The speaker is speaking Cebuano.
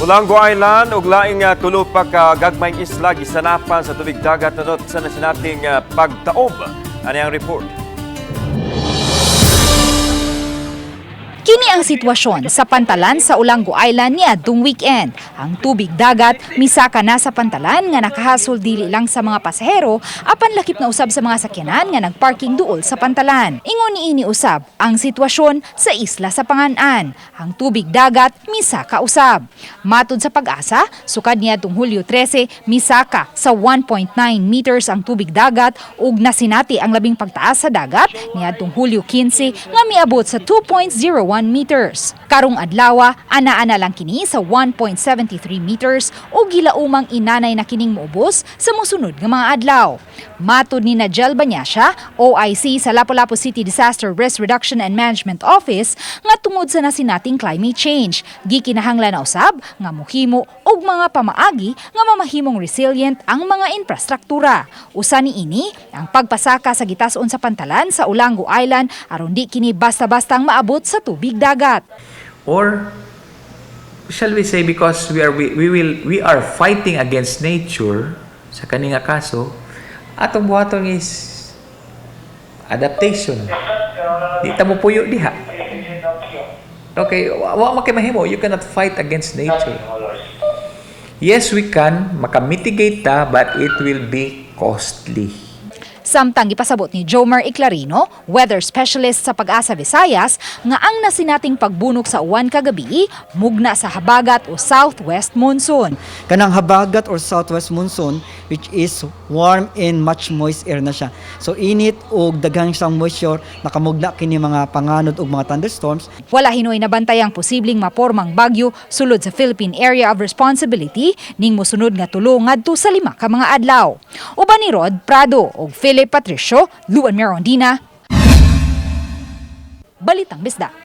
Olango Island ug laing tulo pa ka gagmayng isla gisanapan sa tubig dagat tanot sa nasinating pagtaob. Ani ang report. Kini ang sitwasyon sa pantalan sa Olango Island niadtong weekend. Ang tubig dagat misaka na sa pantalan nga nakahasol dili lang sa mga pasahero apan lakip na usab sa mga sakyanan nga nagparking duol sa pantalan. Ingon niini usab ang sitwasyon sa isla sa Pangan-an. Ang tubig dagat misaka usab. Matud sa PAGASA, sukad niadtong Hulyo 13, misaka sa 1.9 meters ang tubig dagat ug nasinati ang labing pagtaas sa dagat niadtong Hulyo 15 nga miabot sa 2.01 meters. Karong adlawa, ana-ana lang kini sa 1.73 meters ug gilaumang inanay na kining moubos sa mosunod nga mga adlaw. Matud ni Najel Banyasya, OIC sa Lapu-Lapu City Disaster Risk Reduction and Management Office, nga tungod sa nasinating climate change, gikinahanglan na usab nga mohimo og mga pamaagi nga mamahimong resilient ang mga infrastruktura. Usa niini ang pagpasaka sa gitason sa pantalan sa Olango Island aron di kini basta-bastang maabot sa tubig dagat. Or shall we say because we are we will we are fighting against nature sa kani nga kaso, atong buhaton is adaptation. Di ta mo puyo diha. Okay, wa man kay mahimo. You cannot fight against nature. Yes, we can makamitigate ta, but it will be costly. Samtang gipasabot ni Jomar Eclarino, weather specialist sa PAGASA Visayas, nga ang nasinating pagbunok sa uwan kagabi mugna sa habagat o southwest monsoon. Kanang habagat or southwest monsoon, which is warm and much moist air na siya. So init og daghang siyang moisture, nakamugna kini mga panganod og mga thunderstorms. Wala hinuoy nabantayang posibleng mapormang bagyo sulod sa Philippine Area of Responsibility ning mosunod nga 3 ngadto sa 5 ka mga adlaw. Uban ni Rod Prado ug Philip Patricio, Luan Mirondina. Balitang Bisdak.